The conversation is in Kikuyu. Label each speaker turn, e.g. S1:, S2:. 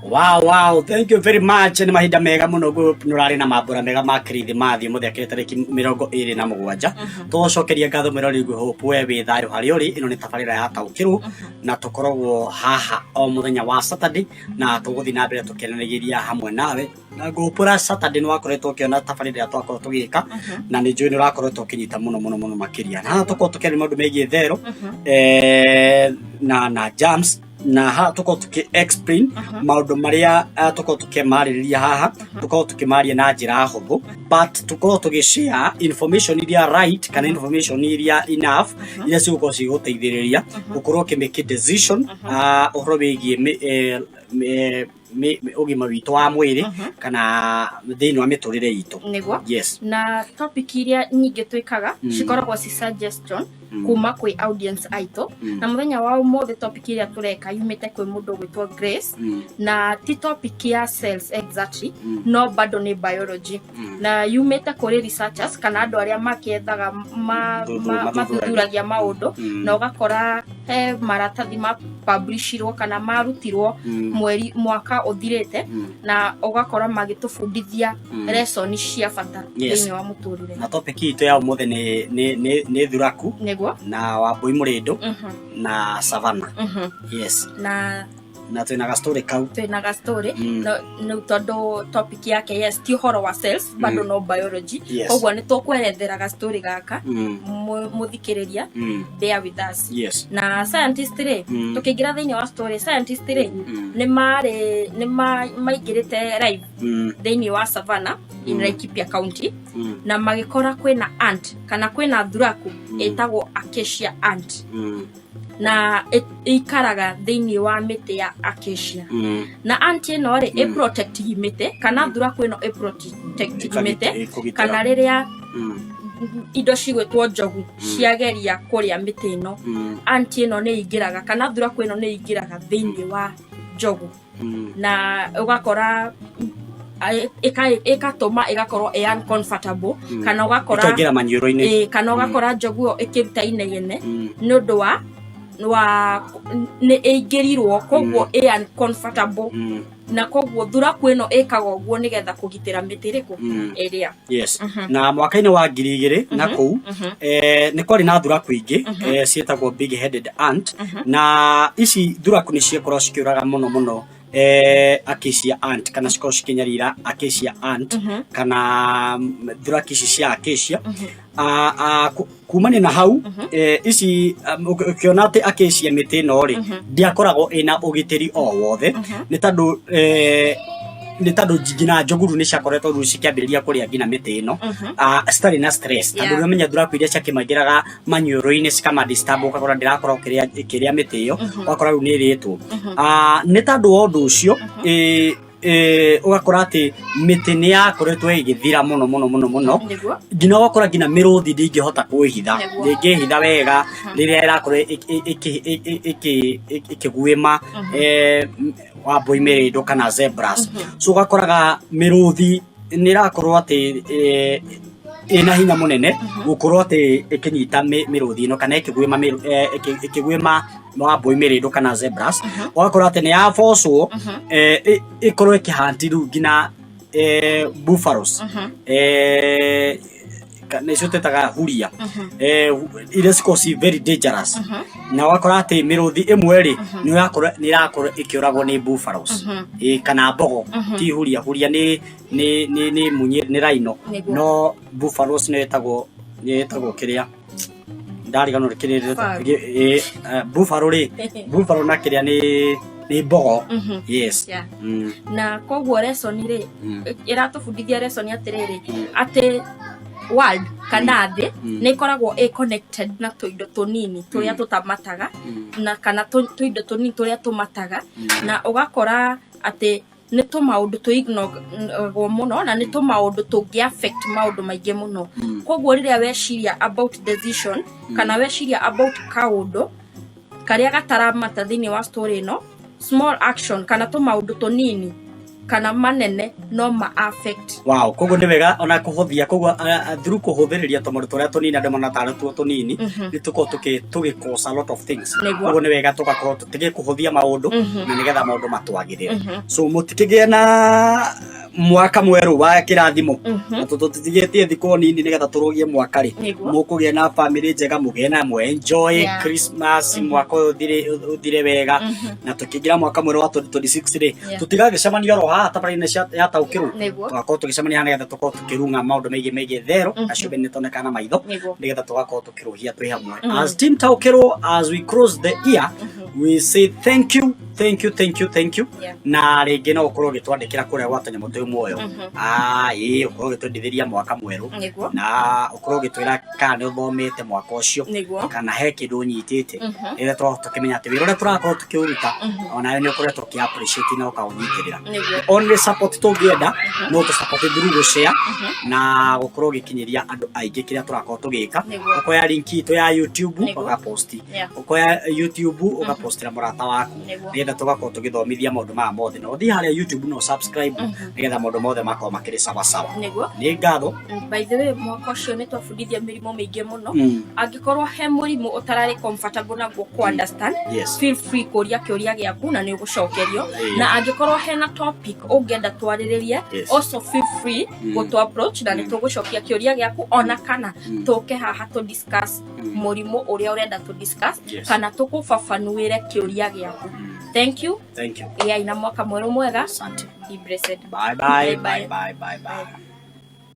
S1: Wow, thank you very much. Nĩ mahinda mega mũno nĩ ũrarĩ na mambura mega ma Kirithimathi mũthenya kĩrĩ tarĩki 27. Tũgũcokeria ngatho mwĩroreri, ngwĩhope we wĩ thayũ harĩa ũrĩ. Ĩno nĩ tabarĩra ya Taũkĩrwo na tũkoragwo haha o mũthenya wa Saturday na tũgũthiĩ na mbere tũkĩaranagĩria hamwe nawe, na ngũhũpũra Saturday nĩ wakoretwo ũkĩona tabarĩra ĩrĩa twakorwo tũgĩka na nĩ njũĩ nĩ ũrakoretwo ũkĩnyita mũno mũno mũno makĩria. Na haha tũkorwo tũkĩaria maũndũ megiĩ thero na germs, na haha tũkorwo tũkĩ explain maũndũ marĩa tũkorwo tũkĩmarĩrĩria haha. Tũkorwo tũkĩmaria na njĩra hũthũ, but tũkorwo tũgĩ share information iria right kana information iria enough iria cigũkorwo cigũteithĩrĩria gũkorwo ũkĩ make decision ũhoro wĩgiĩ ũgima witũ wa mwĩrĩ kana thĩinĩ wa mĩtũrĩre itũ.
S2: Nĩguo.
S1: Yes.
S2: Na topic iria nyingĩ twĩkaga cikoragwo ci suggestion kuma kwĩ audience aitũ, na mũthenya wa ũmũthĩ topic ĩrĩa tũreka yumĩte kwĩ mũndũ ũgwĩtwo Grace, na ti topic ya cells exactly, no bado nĩ biology, na yumĩte kũrĩ researchers kana andũ arĩa makĩethaga
S1: Mathuthuragia.
S2: Mathuthuragia maũndũ, na ũgakora he maratathi ma publishirwo kana marutirwo mweri mwaka ũthirĩte, na ũgakora magĩtũbundithia lesson cia bata thĩinĩ wa mũtũrĩre.
S1: Na topic itũ ya ũmũthĩ nĩ thuraku na Wambui Mũrĩndũ na Savana. Yes.
S2: Na
S1: Na twĩna ga story kau.
S2: Twĩna ga story.
S1: Mm.
S2: No nĩ tondũ topic yake, yes, ti ũhoro wa cells, bado no biology. Koguo nĩ tũkwerethera ga story gaka. Mũthikĩrĩria, bear with us. Na scientist rĩ, tũkĩingĩra thĩinĩ wa story, scientist rĩ, nĩ marĩ nĩ maingĩrĩte live thĩinĩ wa Savannah in Laikipia County, na magĩkora kwĩna ant kana kwĩna thuraku ĩtagwo acacia ant, na ĩikaraga thĩinĩ wa mĩtĩ ya acacia. Na ant ĩno rĩ, ĩ protect mĩtĩ, kana thuraku ĩno ĩ protect mĩtĩ
S1: Ĩkũgitĩra.
S2: kana rĩrĩa indo cigwĩtwo njogu ciageria kũrĩa mĩtĩ ĩno, ant ĩno nĩ ingĩraga kana thuraku ĩno nĩ ingĩraga thĩinĩ wa njogu, na ũgakora ĩgatũma ĩgakorwo ĩ uncomfortable, kana ũgakora
S1: Ĩkaingĩra maniũrũ-inĩ.
S2: Ĩ, kana ũgakora njogu ĩyo ĩkĩruta inegene nĩ ũndũ wa nĩ ĩingĩrirwo, koguo ĩ uncomfortable. Na koguo thuraku ĩno ĩkaga ũguo nĩgetha kũgitĩra mĩtĩ ĩrĩkũ? Ĩrĩa.
S1: Yes. Na mwaka-inĩ wa 2000 na kũu nĩ kwarĩ na thuraku ingĩ ciĩtagwo big headed ant, na ici thuraku nĩ ciakorwo cikĩũraga mũno mũno acacia ant, kana cikorwo cikĩnyarira acacia ant kana thuraku ici cia acacia. Kumania na hau ici ũkĩona atĩ acacia mĩtĩ ĩno rĩ, ndĩakoragwo ĩna ũgitĩri o wothe, nĩ tondũ nginya njũguru nĩ ciakoretwo rĩu cikĩambĩrĩria kũrĩa nginya mĩtĩ ĩno citarĩ na stress, tondũ nĩũramenya thuraku iria ciakĩmaingĩraga maniũrũ-inĩ cikama disturb, ũgakora ndĩrakorwo ĩkĩrĩa mĩtĩ ĩyo, ũgakora rĩu nĩ ĩrĩtwo. Nĩ tondũ wa ũndũ ũcio ũgakora atĩ mĩtĩ nĩ yakoretwo ĩgĩthira mũno mũno mũno mũno, nginya ũgakora nginya mĩrũthi ndĩngĩhota kwĩhitha, ndĩngĩhitha wega rĩrĩa ĩrakorwo ĩkĩguĩma Wambui mĩrĩndũ kana zebras. So ũgakoraga mĩrũthi nĩ ĩrakorwo atĩ ĩna hinya mũnene gũkorwo atĩ ĩkĩnyita mĩrũthi ĩno kana ĩkĩguĩma ĩkĩguĩma Wambui mĩrĩndũ kana zebras. Ũgakora atĩ nĩ yabocwo ĩkorwo ĩkĩhunt rĩu nginya buffaloes, nĩcio twĩtaga huria, iria cikoragwo ci very dangerous, na ũgakora atĩ mĩrũthi ĩmwe rĩ, nĩ ũrakorwo nĩ ĩrakorwo ĩkĩũragwo nĩ buffaloes kana mbogo, ti huria. Huria nĩ munyi, nĩ rhino. No buffaloes nĩ ĩtagwo kĩrĩa ndariganwo nĩ kĩrĩa.
S2: Faru.
S1: Buffalo rĩ, buffalo na kĩrĩa nĩ mbogo. Yes.
S2: Na koguo lesson rĩ, ĩratũbundithia lesson atĩrĩrĩ, atĩ world kana thĩ nĩ ĩkoragwo ĩ connected na tũindo tũnini tũrĩa tũtamataga, na kana tũindo tũnini tũrĩa tũmataga, na ũgakora atĩ nĩ tũmaũndũ tũignoragwo mũno na nĩ tũmaũndũ tũngĩ affect maũndũ maingĩ mũno. Koguo rĩrĩa weciria about decision kana weciria about kaũndũ karĩa gataramata thĩinĩ wa story ĩno, small action kana tũmaũndũ tũnini. Kana manene no ma affect.
S1: Wow, koguo nĩ wega ona kũhũthia, koguo through kũhũthĩrĩria tũmaũndũ tũrĩa tũnini andũ mona tarĩ tuo tũnini, nĩ tũkorwo tũgĩ cause a lot of things. Koguo nĩ wega tũgakorwo tũtige kũhũthia maũndũ na nĩgetha maũndũ matwagĩrĩre. So mũtikĩgĩe na mwaka mwerũ wa kĩrathimo, na tondũ tũtigĩtie thikũ nini nĩgetha tũrũgie mwaka rĩ, mũkũgĩa na family njega, mũgĩe na mũ enjoy Christmas, mwaka ũyũ ũthire wega, na tũkĩingĩra mwaka mwerũ wa 2026 rĩ, tũtigagĩcemania oro haha tabarĩra-inĩ cia ya Taũkĩrwo. Tũgakorwo tũgĩcemania haha nĩgetha tũkorwo tũkĩrung'a maũndũ megiĩ thero na ciũmbe nĩ tonekaga na maitho, nĩgetha tũgakorwo tũkĩrũhia twĩ hamwe as team Taũkĩrwo. As we close the year, we say thank you, thank you, thank you, thank you. Na rĩngĩ no ũkorwo ũgĩtwandĩkĩra kũrĩa gwa tũnyamũ twĩ muoyo. Ĩĩ, ũkorwo ũgĩtwendithĩria mwaka mwerũ na ũkorwo ũgĩtwĩra kana nĩ ũthomete mwaka ũcio kana he kĩndũ ũnyitĩte, nĩgetha tũgakorwo tũkĩmenya atĩ wĩra ũrĩa tũrakorwo tũkĩũruta onawe nĩ ũkoretwo ũkĩ appreciate na ũkaũnyitĩrĩra. Only support tũngĩenda no tũ support through gũ share na gũkorwo ũgĩkinyĩria andũ aingĩ kĩrĩa tũrakorwo tũgĩka. Ũkoya link itũ ya YouTube, ũgapost, ũkoya YouTube, ũgapostĩra mũrata waku, nĩgetha tũgakorwo tũgĩthomithia maũndũ maya mothe, na ũthiĩ harĩa YouTube no subscribe, nĩgetha maũndũ mothe makorwo makĩrĩ sawa sawa. Nĩ ngatho.
S2: By the way, mwaka ũcio nĩ twabundithia mĩrimũ mĩingĩ mũno. Angĩkorwo he mũrimũ ũtararĩ comfortable naguo kũ understand, feel free kũria kĩũria gĩaku na nĩ ũgũcokerio. Na angĩkorwo hena topic ũngĩenda twarĩrĩrie, also feel free gũtũ approach na nĩ tũgũcokia kĩũria gĩaku, ona kana tũke haha tũ discuss mũrimũ ũrĩa ũrenda tũ discuss kana tũkũbabanuĩre kĩũria gĩaku. Thank you.
S1: Thank you.
S2: Gĩai na mwaka mwerũ mwega.
S1: Asante.
S2: Be blessed.
S1: Bye bye.
S2: Bye.
S1: Bye bye, bye bye.